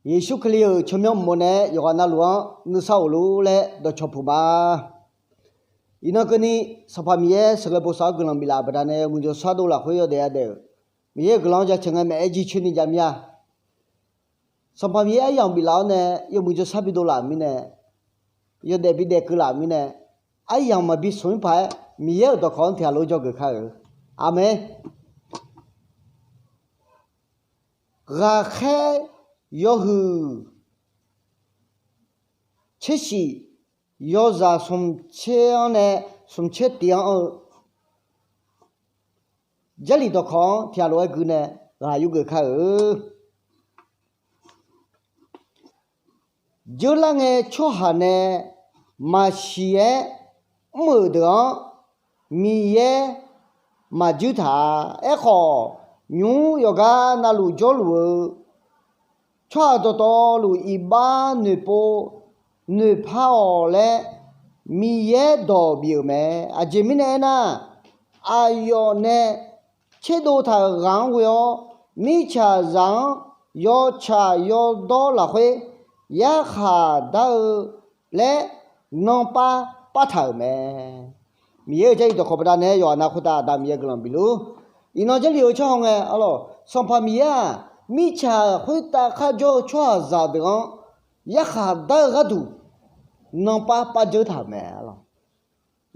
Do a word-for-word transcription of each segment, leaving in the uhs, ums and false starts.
Yeqsur Kali-euq tsawrmyanr uqmov nae yawqghaq navluf-anr nuisar of lor laer dawqcawq puq ma. Iqnan keuvni Sanqpaq Miqyaer sheuqghae bosav-awr guiqlanq biflaf-euq baqdanae yawmuiq jawrshar dov lafkhoer yawdaef yadaef-euq Miqyaer-euq guiqlanq-anr jaceuq ngae maeq-aer jircoer ni jav mir-a. Sanqpaq Miqyaer aryamq biflaf-awr nae yawmuiq jawrshar bidov laf-euq mirnae, yawdaef bidaef keuv laf-euq mirnae, aryamq maqbi smq-ir paq-aer Miqyaer-euq dawqkawq-anr tiqghaq lof-aer dzawgeuf kar-euq. Aqmeq. Ghaqkhaer yawhuiq tsershif yawzaq smq tser-anr nae smq tser tif-anr-eu Jarlif dawqkawq-anr tiqghaq lof-aer gui nae ghaq yurgeuf kar-euq. Dzeurlar ngae tsawrhaq nae maqsiq-aer mr-euq deuq-anr Miqyaer maqjuir taq-a. Aerkhawf, nymqmr yawqgar navluf jawrluf-eu tsawrhaq dawqtawvluf iqbax noeqpov noeqpar-awq laer Miqyaer dawq bif-euq mae. Aqjeq mirnae aernar, aqyawf nae tserdov taq-euq ghaq-anr ghoe-awr, mirtsaqzaq-anr yawtsaq yawdawr lafkhoer yarkhaq dar-eu laer nanrpav pav taq-euq mae. Miqyaer-euq Jarlif dawqkawq baqdanae yawqghaq nav khoertav Aqda Miqyaer guiqlanq bif luf. Iqnan Jarlif-eu tsawrhaq ngae arlawq, Sanqpaq Miqyaer-aq mirtsaq khoertav kharjawr-eu tsawrhaqzaq deuq-anr yarkhaq dar-eu gharduq nanrpav pav dzeur taq-euq mae arlawq.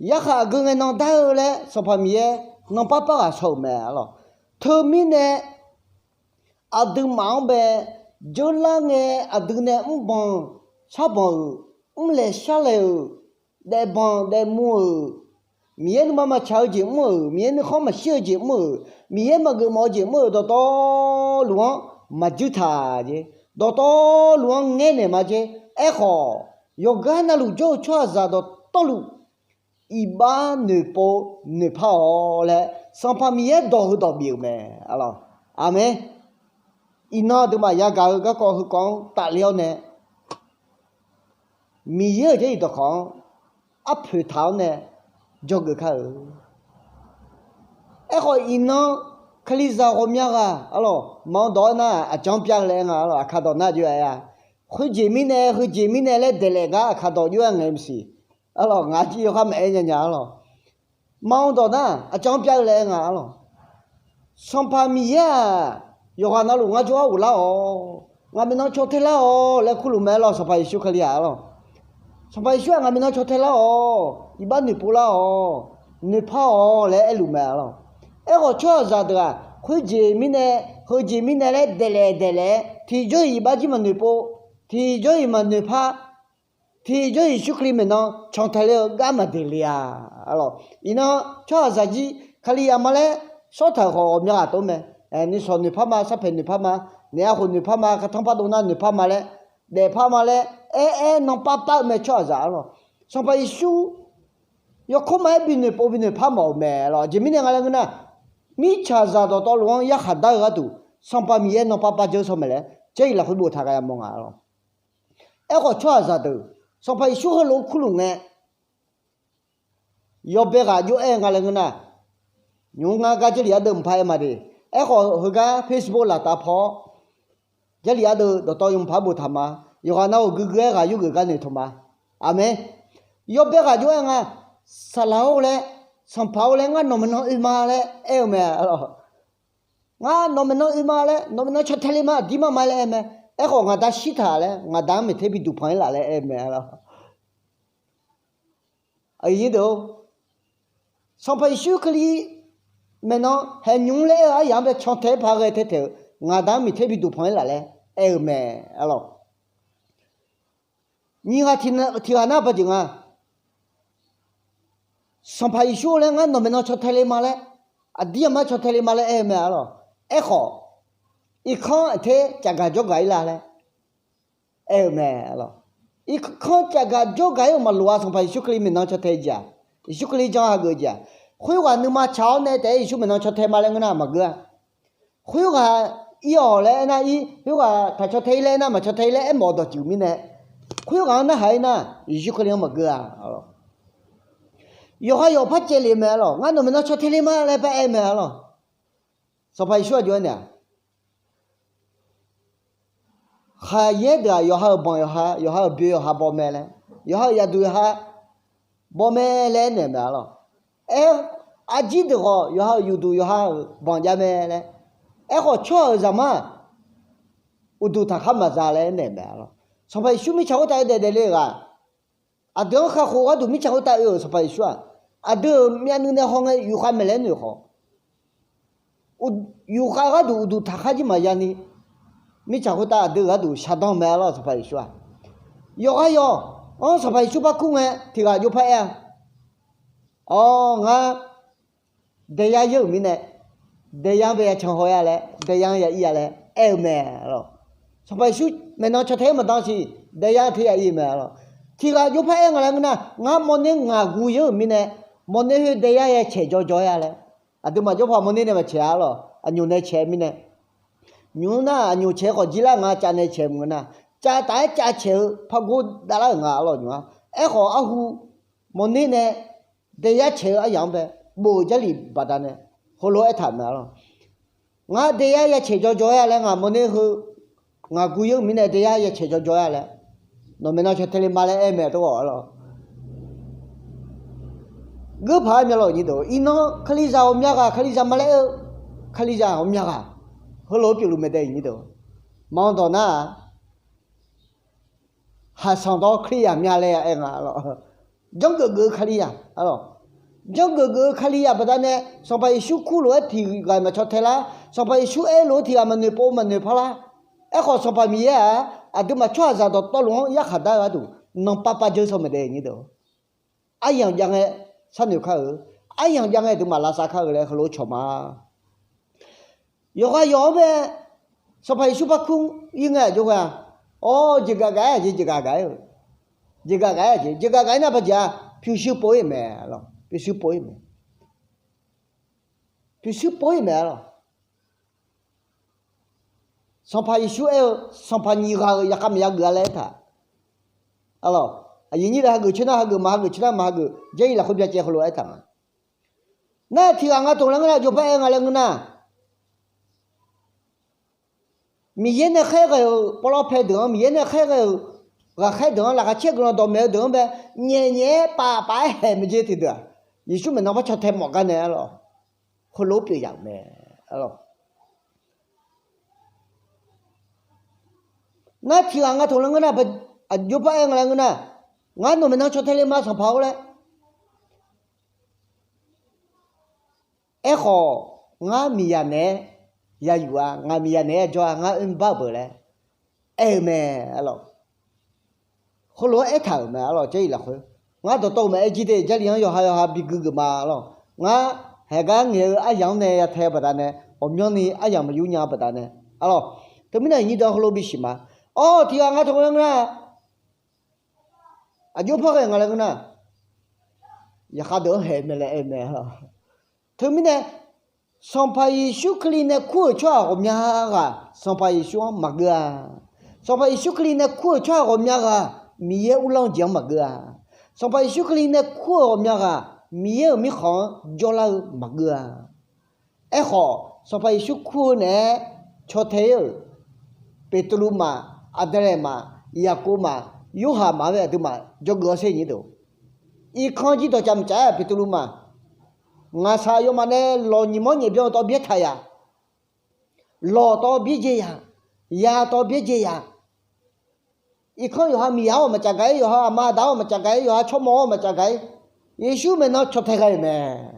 Yarkhaq aqgeu ngae nan dar-eu laer Sanqpaq Miqyaer nanrpav pav ghaq shaw-euq mae arlawq. Teumirnae aqduimaf-anr bae dzeurlar ngae aqdui nae mrbanq sharbanq-euq, mrlaeq sharlaeq-euq, daefbanq daefmur-euq, Miqyaer nuima maqtsaq-eu jeq mr-euq, Miqyaer nuikhanr maqshir-eu jeq mr-euq, Miqyaer maqgeuf mawf-eu jeq mr-euq dawqtawvluf-anr maqjuir taq jeq, dawqtawvluf-anr ngaer naeq ma jeq. Aerkhawf, yawqgar navluf jawr-eu tsawrhaqzaq dawqtawvluf iqbax noeqpov noeqpar-awq laer Sanqpaq Miqyaer dawq heudawq bif-euq mae arlawq. Aqmeq. Iqnan aqduimaf yagaq-eu garkawv heukawv-anr tafler-awr nae Miqyaer-euq Jarlif dawqkawq-anr arpoeq taq-awr nae dzawgeuf kar-euq. Aerkhawf iqnan Kalizaq ghawqmya ghaq arlawq, maqanr dawq-aer nar aqcanr pyav-eu laer aer nga arlawq, aqkaq dawq nar jov-aer-a. Khoerjeq mirnae heujeq mirnae laer daeqlaef gar aqkaq dawq jov-aer ngaeq maqsiq arlawq, ngaq jir yawkhar maqaer nya nya arlawq. Maqanr dawq nar aqcanr pyav-eu laer aer nga arlawq. Sanqpaq Miqyaer-aq yawqghaq navluf ngar jawrgar ghoflar-awq, ngaq maeqnan caw tae lar-awq laer kurluf mae arlawq. Sanqpaq Yeqsur Kali-aq arlawq, Sanqpaq Yeqsur-aq ngaq maeqnan caw tae lar-awq, iqbax noeqpov lar-awq, noeqpar-awq laer aerluf mae arlawq. Aerkhawf tsawrhaqzaq deuq-aq khoerjeq mirnae heujeq mirnae laer daeqlaef daeqlaef-aer tiqjawr-iq iqbax jir maqnoeqpov, tiqjawr-iq maqnoeqpar, tiqjawr-iq Yeqsur Kali maeqnan caw tae ler-eu gar maqdeq le-a arlawq. Iqnan tsawrhaqzaq jir Kali aqma laer shawrtaq-euq khawf ghawqmya ghaq tov mae. Nuisawq noeqpar ma, sarpaeq noeqpar ma, naeq-aer khof noeqpar ma, kataq pardov nar noeqpar ma laer, daefpar ma laer aer aer nanrpav pav-eu mae tsawrhaqzaq arlawq. Sanqpaq Yeqsur yawkawr ma-aer binoeqpov binoeqpar mawf-euq mae arlawq. Aqjeq mirnae nga laer ngeur nar, mirtsaqzaq dawqtawvluf-anr yarkhaq dar-eu gharduq Sanqpaq Miqyaer nanrpav pav dzeur shaw maeq laer Jarlif lafkhoer boftaq ghae-a mawr nga arlawq. Aerkhawf tsawrhaqzaq deuq Sanqpaq Yeqsur heulof-aer kurluf ngae, yawbae ghaq jov-aer nga laer ngeur nar, nymq-mr ngar gar Jarlif ardeuv mqpar aer ma de. Aerkhawf heugar Facebook laftav paw-awr Jarlif ardeuv dawqtawv yawmuiq paq-aer boftaq ma. Yawqghaq nav-euq guigui-aer ghaq yurgeuf gar noeqtmq ma. Aqmeq. Yawbae ghaq jov-aer nga, saqlaq-or laer, sanqpaq-or laer, ngar nawq maeqnan oe ma laer aer-eu mae arlawq. Ngar nawq maeqnan oe ma laer, nawq maeqnan caw tae le ma, aqdir mar ma laer aer mae. Aerkhawf ngaq da shirtaq laer, ngaq da-anr maeqter biduq panq-ir laf laer aer-eu mae arlawq. Aqyuif nyir deuq-or, Sanqpaq Yeqsur Kali maeqnan haeqnymr laer aer-eu aryaq-anr bae caw tae-aer paq-aer ghae tae taeq-euq ngaq da-anr maeqter biduq panq-ir laf laer aer-eu mae arlawq. Nyiq ghaq tiq ghaq nar baqjeq nga. Sanqpaq Yeqsur-or laer ngar nawq maeqnan caw tae le ma laer, aqdir aqmar caw tae le ma laer aer-eu mae arlawq. Aerkhawf, irkanr aqter cafgaq jawrgaq-ir la laer aer-eu mae arlawq. Irkanr cafgaq jawrgaq-ir-euq maqloq-a. Sanqpaq Yeqsur Kali maeqnan caw tae-eu jeq-aq, Yeqsur Kali jan hageuf-eu jeq-aq, khoerghaq nuima tsaq-awr nae taef-aer Yeqsur maeqnan caw tae ma laer ngeur nar maqgeur-a. Khoerghaq ir-awq laer aernar ir, khoerghaq taq caw tae-ir laer aernar maqcaw tae-ir laer aermawf-eu dawqtsuif mirnae, khoerghaq-anr narhaq-ir nar Yeqsur Kali-anr maqgeur-a. Yawqha yawqpar caevle mae arlawq. Ngar nawq maeqnan caw tae le ma laer par aer mae arlawq. Sanqpaq Yeqsur aqjox-aer naeq-aq, Khaqyaer deuq-aq, yawqha-euq banq yawqha, yawqha-euq byoe yawqha baw mae laer, yawqha-euq yaqduq yawqha baw mae laer aernaeq-euq mae arlawq. Aer, arjir deuq khawf, yawqha-euq yufduq yawqha-euq banq jav mae laer. Aerkhawf, tsawrhaq-euq zaqmar-aq, uqduq taqkhar maqza laer aernaeq-euq mae arlawq. Sanqpaq Yeqsur mirtsaq khoertav-eu daef daefle-euq ghaq, aqdui-anr kakhof gharduq mirtsaq khoertav oe-euq Sanqpaq Yeqsur-aq, aqdui-euq myavnuiv nae haw ngae yufkhav maeqlaer noeq khawf, yufkhav gharduq uqduq taqkhar jir maqya ni, mirtsaq khoertav aqdui-euq gharduq shaqdanr mae arlawq. Sanqpaq Yeqsur-aq, yawqghaq yawq-anr Sanqpaq Yeqsur par kur ngae tiq ghaq jov par aer-a. Awr, ngar daeyar yeur-euq mirnae, daeyar-anr bae ya can haw-a laer, daeyar-anr ya ir-a laer aer-eu mae arlawq. Sanqpaq Yeqsur maeqnan caw tae-aer maqdan siq, daeyar teu ya ir-eu mae arlawq. Tiq ghaq jov par aer nga laer ngeur nar, ngar mawrner ngaq guv yeur-euq mirnae, mawrner khoer daeyar ya caeq jawrjawr-aer-a laer. Aqduimaf jawrpaq mawrner nae maqcaeq-a arlawq, aqnyoq nae caeq-eu mirnae. Nymq-mr nar aqnyoq caeq khawf jir lar, ngaq cav nae caeq maqngeur nar, cav taf-aer cav caeq-eu par gor davlar-euq nga arlawq nymq-a. Aerkhawf arhu mawrner nae daeyar caeq-eu aryaq-anr bae bof-eu Jarlif baqdanae heulof-aer aertaq-euq mae arlawq. Ngar daeyar ya caeq jawrjawr-aer-a laer, ngaq mawrner heu ngaq guv yeur-euq mirnae daeyar ya caeq jawrjawr-aer-a laer, nawq maeqnan caw tae le ma laer aer mae tawr-awq arlawq. Geur paq-aer myav lawq nyir deuq, iqnan Kalizaq ghawqmya ghaq Kalizaq ma laer aer-eu, Kalizaq ghawqmya ghaq heulof-aer pyeufluf mae dae nyir deuq. Manq dawq nar-aq, haqsanq dawr Kalizaq mya laer aer nga arlawq. Janrgeuf geuf-eu Kalizaq arlawq. Janrgeuf geuf-eu Kalizaq baqdanae Sanqpaq Yeqsur kur lof-aer tiq ghaq maqcaw tae lar. Sanqpaq Yeqsur aer lof-aer tiq ghaq maqnoeq pov maqnoeq par lar. Aerkhawf Sanqpaq Miqyaer-aq aqduimaf tsawrhaqzaq dawqtawvluf-anr yarkhaq dar-eu gharduq nanqpav pav dzeur saw mae dae nyir deuq. Aryamq jav ngae sharnoeq kar-euq, aryamq jav ngae aqduimaf lavsav kar-eu laer heulof-aer cawq ma. Yawqghaq yawq-anr bae Sanqpaq Yeqsur par kur ir ngae aqjox ghae-a. Awr, jeqgaf gaf-aer aqjeq, jeqgaf gaf-aer-eu, jeqgaf gaf-aer aqjeq, jeqgaf gaf-aer nar baqjeq-a, pyurshuir pov-ir mae arlawq, pyurshuir pov-ir mae. Pyurshuir pov-ir mae arlawq. Sanqpaq Yeqsur aer-eu, sanqpaq nyiq ghaq-euq yaqkhav maqya geuf-a laer aertaq arlawq. Aqyuif nyir deuq hageuf coer nar hageuf, maq hageuf coer nar maq hageuf, Jarlif lafkhoer byacaev heulof-aer aertaq nga. Nar tiq ghaq nga toq laer ngeur nar, aqjox par aer nga laer ngeur nar, Miqyaer nae khaerghae-euq pawlawr pae deuq-anr, Miqyaer nae khaerghae-euq ghaqkhaer deuq-anr, laqkhaq caer guiqlanq dawqmaeq-eu deuq-anr bae nyaef nyaef-aer paf paf-aer haeq maeq jeq tiq deuq-aq, Yeqsur maeqnan par caw tae mawf gar nae arlawq, heulof-aer pyeuf yaf-euq mae arlawq. Nar tiq ghaq nga toq laer ngeur nar, aqjox par aer nga laer ngeur nar, ngar nawq maeqnan caw tae le ma sanqpaq-or laer. Aerkhawf, ngar miqyaq naeq-aer ya yuf-a, ngaq miqyaq naeq-aer jawr-a, ngar oermr bar-euq beuq laer aer-eu mae arlawq. Heulof-aer aertaq-euq mae arlawq, Jarlif lafkhoer. Ngar dawqtawv-eu maqaer jir de, Jarlif-anr yawqha yawqha bigui geuf ma arlawq. Ngar haeqgar ngaeq-eu aryamq-anr nae ya tae-eu baqdanae, ghawqmyanrni aryamq maqyur nya-eu baqdanae arlawq. Teumirnae nyir deuq-anr heulof bisiq ma. Awr, tiq ghaq nga toq laer ngeur nar, aqjox par ghae nga laer ngeur nar, yaqkhav deuq-anr haeq mae laer aer mae arlawq. Teumirnae, Sanqpaq Yeqsur Kali nae kur-euq tsawrhaq ghawqmya ghaq Sanqpaq Yeqsur-anr maqgeur-a. Sanqpaq Yeqsur Kali nae kur-euq tsawrhaq ghawqmya ghaq Miqyaer uvlanr-eu jeq-anr maqgeur-a. Sanqpaq Yeqsur Kali nae kur-euq ghawqmya ghaq Miqyaer-euq mirkhanq-anr jawrlar-eu maqgeur-a. Aerkhawf, Sanqpaq Yeqsur kur-eu naeq-aer caw tae-ir-euq Beqtuvluv maf, Aqdalaeq maf, Yaqkov maf, Yorhaq maf-anr bae aqduimaf dzawgeuf-awr sher nyir deuq. Irkanr jir dawqcaf maqcaf-aer Beqtuvluv maf, ngaqshaq yawmaf nae lawq nyiq mawr nyaef byan-eu tawv byaer taq yaq, lawq tawv byaer jae yaq, ya tawv byaer jae yaq. Irkanr yawqha miqyaq-awr maqcaf gaq-ir, yawqha aqma aqda-awr maqcaf gaq-ir, yawqha tsawrmawr-awr maqcaf gaq-ir, Yeqsur maeqnan caw tae ghae-euq mae.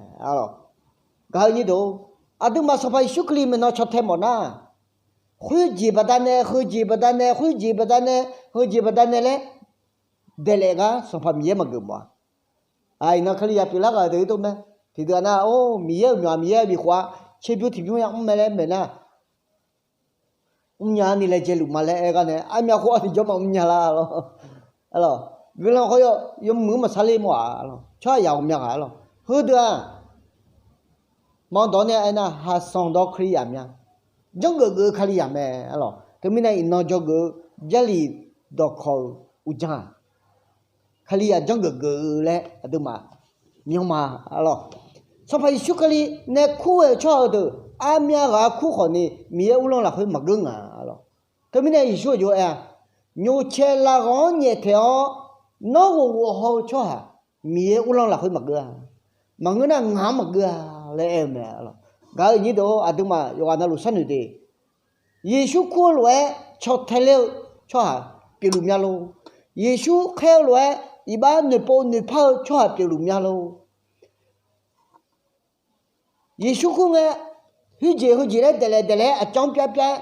Gaq-eu nyir deuq, aqduimaf Sanqpaq Yeqsur Kali maeqnan caw tae mawf nar, khoerjeq baqdanae, heujeq baqdanae, khoerjeq baqdanae, heujeq baqdanae laer daeqlaef gar Sanqpaq Miqyaer maqgeuf mawf-a. Iqnan Kalizaq pyeuflar ghaq deuq-ir dov mae. Tiqdeuq-aq nar, or, Miqyaer-euq myawq-aq Miqyaer-euq bifkhof-a, tserbymr tiqbymr ya mr mae laer maeq nar, mrnya-ni laejae luf ma laer aer gar nae, armyav khof-a tiqjawr maqmr nya lar lawr. Guiqlanq khawf yawmuiq-anr maqsar ler mawf-a lawr. Tsawrhaq yaq ghawqmya ghaq lawr. Heudeuq-aq, manq dawq nae aernar, haqsanq dawr Kalizaq mya, janrgeuf geuf-eu Kalizaq mae lawr. Teumirnae iqnan dzawgeuf-eu Jarlif dawqkawq-euq uqdzan-aq, Kalizaq janrgeuf geuf-eu laer aqduimaf myanr ma lawr. Sanqpaq Yeqsur Kali nae kur-eu tsawrhaq-eu deuq armyav ghaq-a kur khawfni Miqyaer uvlanr lafkhoer maqgeur nga lawr. Teumirnae Yeqsur aqjox aer-a, nymq cae lavghawq-anr nyaeftaeq-awr, nawr ghofghof haw-eu tsawrhaq Miqyaer uvlanr lafkhoer maqgeur-a. Maqngeur nar ngaq-anr maqgeur-a laer aer-eu mae. Gaq-eu nyir deuq-or, aqduimaf yawqghaq navluf sharnoeq de. Yeqsur kur-eu lof-aer caw tae ler-eu tsawrhaq pyeufluf mya lor. Yeqsur khaer-eu lof-aer iqbax noeqpov noeqpar-eu tsawrhaq pyeufluf mya lor. Yeqsur kur ngae, khoerjeq heujeq laer daeflaef daeflaef-aer aqcawq-anr pyar pyar-aer,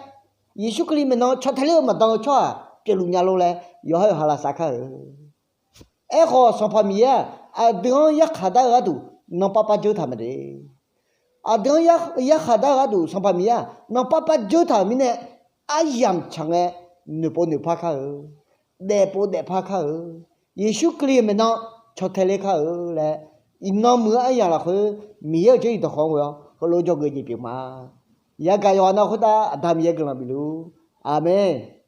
Yeqsur Kali maeqnan caw tae ler-eu maqdan-eu tsawrhaq pyeufluf nya lor laer yawqha yawqha lavsav kar-euq. Aerkhawf, Sanqpaq Miqyaer-aq, aqdui-anr yarkhaq dar-eu gharduq nanpav pav dzeur taq maqde. Aqdui-anr yar- yarkhaq dar-eu gharduq Sanqpaq Miqyaer-aq, nanpav pav dzeur taq-euq mirnae, aryamq tsaq ngae noeqpov noeqpar kar-eu, daefpov daefpar kar-eu, Yeqsur Kali-euq maeqnan caw tae ler kar-eu laer, iqnan muiq-eu aryamq lafkhoer Miqyaer-euq jarlif dawqkawq-anr ghoe-awr heulof-aer dzawgeuf jeq pyeuf ma. Yagaq yawqghaq nav khoertav Aqda Miqyaer guiqlanq bifluf. Aqmeq.